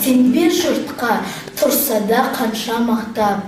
Сенбес жұртқа тұрса да қанша мақтап,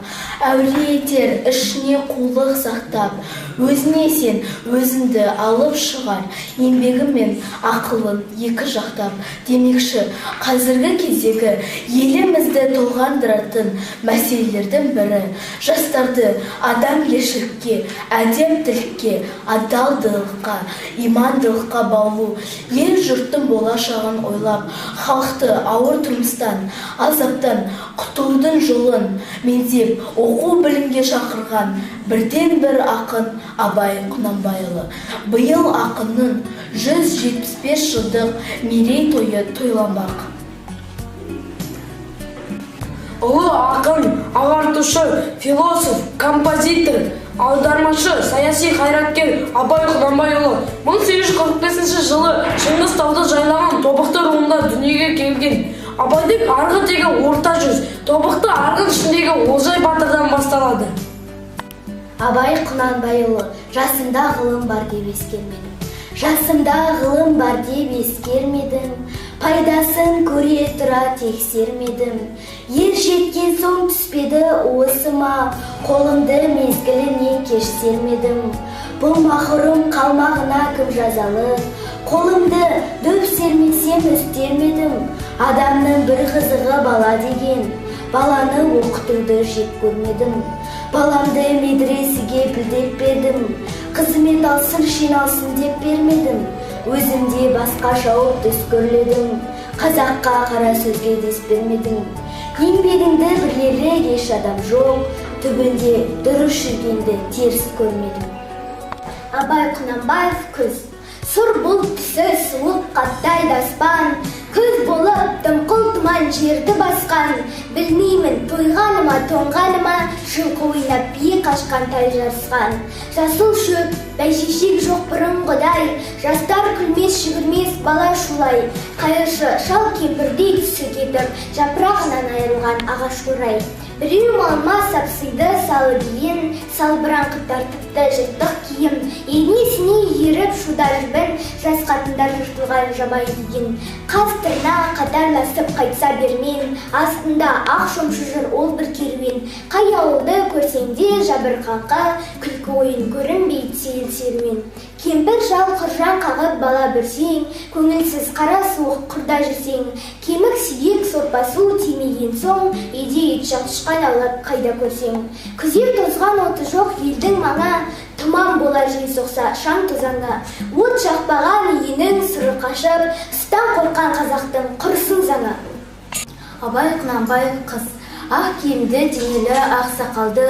әуре етер ішіне қулық сақтап. Өзіне сен, өзіңді алып шығар, еңбегі мен ақылын екі жақтап. Демекші, қазіргі кездегі елімізді толғандыратын мәселелердің бірі жастарды адамгершілікке, әдептілікке, адалдылыққа, имандылыққа баулу, ел жұрттың болашағын ойлап, халықты ауыр тұрмыстан, азаптан құтылудың жолын меңзеп, оқу білімге шақырған бірден бір ақын Абай Құнанбайұлы. Биыл ақынның 175 жылдық мерейтойы тойланбақ. Ұлы ақын, ағартушы, философ, композитор, аудармашы, саяси қайраткер Абай Құнанбайұлы 1845 жылы Шыңғыс тауды жайлаған Тобықты руында дүниеге келген. Абайдың арғы тегі Орта жүз, Тобықты арғын ішіндегі Олжай батырдан басталады. Абай Құнанбайұлы жасымда ғылым бар деп ескермедім. Жасымда ғылым бар деп ескермедім. Пайдасын көре тұра тексермедім. Ер жеткен соң түспеді уысыма, қолымды мезгілінен кеш сермедім. Бұл махрұм қалмағына кім жазалы, қолымды дөп сермесем үстермедім. Адамның бір қызығы бала деген, баланы оқытуды жек көрмедім. Баламды медресеге білдеп бердім, қызмет алсын, шен алсын деп бермедім. Өзім де басқа шауып түс көрледім, қазаққа қара сөзге дес бермедім. Еңбегіңді білерлік еш адам жоқ, түбінде дұрыс жүргенді теріс көрмедім. Абай Құнанбаев күз. Сұр бұлт түсі суық қаптайды аспан, күз болып дымқыл тұман жерді басқан. Білмеймін, тойғаныма, тоңғаныма, жылқы ойнап бие қашқан тай жарысқан. Жасыл шөп, бәйшешек жоқ бұрынғыдай, жастар күлмес жүгірмес бала шулай. Қайыршы шал кемпірдей түсі кетіп, жапырағынан айырылған ағаш қурай. Біреу малма сапсиды салы биін, салбыраңқы тартыпты жыртық киім. Енесіне еріп шуда жібін, жас қатындар жыртылған жабайы киген. Қас тырна қатарласып қайтса бермен, астында ақ шомшы жүр ол бір керуен. Қай ауылды көрсең де жабырқаңқы, күлкі ойын көрінбейді сейіл серуен. Кемпір шал құржан қағып бала бүрсең, көңілсіз қара суық құрда жүрсең. Кемік сүйек сорпа су тимеген соң, үйде ит шашқан аулап қайда көрсең. Күзер тозған оты жоқ елдің маңы, тұман болар жел соқса шаң тозаңы. От жақпаған үйінің сыры қашып, ыстан қорққан қазақтың құрысын заңы. Абай Құнанбаев қыз. Ақ киімді, денелі, ақ сақалды,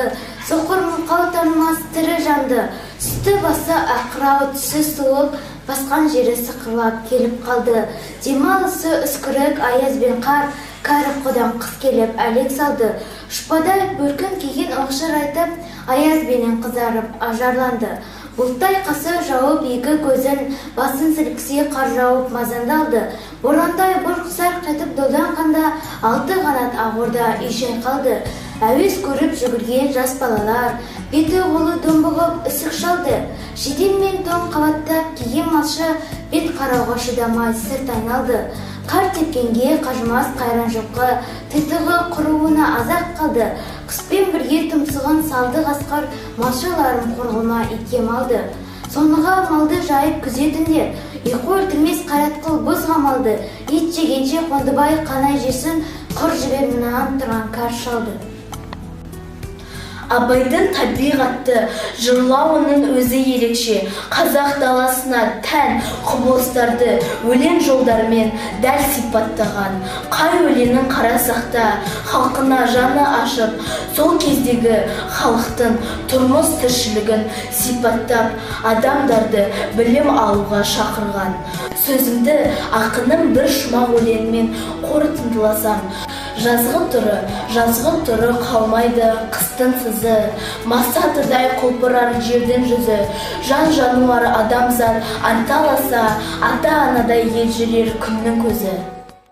соқыр мылқау танымас тірі жанды. Сүтті басы ақырау, түсі суық, басқан жері сықырлап келіп қалды. Демалысы үскірік, аяз бен қар, кәрі қодан қыс келіп әлек салды. Ұшпадай бөркін киген оқшыр айтып, аяз бенен қызарып ажарланды. Бұлттай қасы жауып екі көзін, басын сілкісе қар жауып мазандалды. Борандай бұрқ-сарқ етіп долданғанда, алты қанат ақорда үй шайқалды. Әуес көріп жүгірген жас балалар, беті қолы домбығып үсік шалды. Жиден мен тоң қабаттап киген малшы бет қарауға шыдамай сырт айналды. Қар тепкенге қажымас қайран жылқы, титығы құруына азақ қалды. Қыспен бірге тұмсығын салды қасқыр, малшыларым қорғылма итке малды. Соныға малды жайып күзетіңдер, ұйқы өлтірмес қайратқыл бұз қамалды. Ит жегенше Қондыбай қанай жесін, құр жібер мынаған тұрған кәрі шалды. Абайдың табиғатты жырлауының өзі ерекше. Қазақ даласына тән құбылыстарды өлең жолдарымен дәл сипаттаған. Қай өлеңін қарасақ та халқына жаны ашып, сол кездегі халықтың тұрмыс тіршілігін сипаттап, адамдарды білім алуға шақырған. Сөзімді ақынның бір шумақ өлеңімен қорытындыласам, жазғы түрі, жазғы түрі қалмайды қыстың сызы, масатыдай құлпырар жердің жүзі, жан жануар адамзат анталаса, ата-анадай елжірер күннің көзі.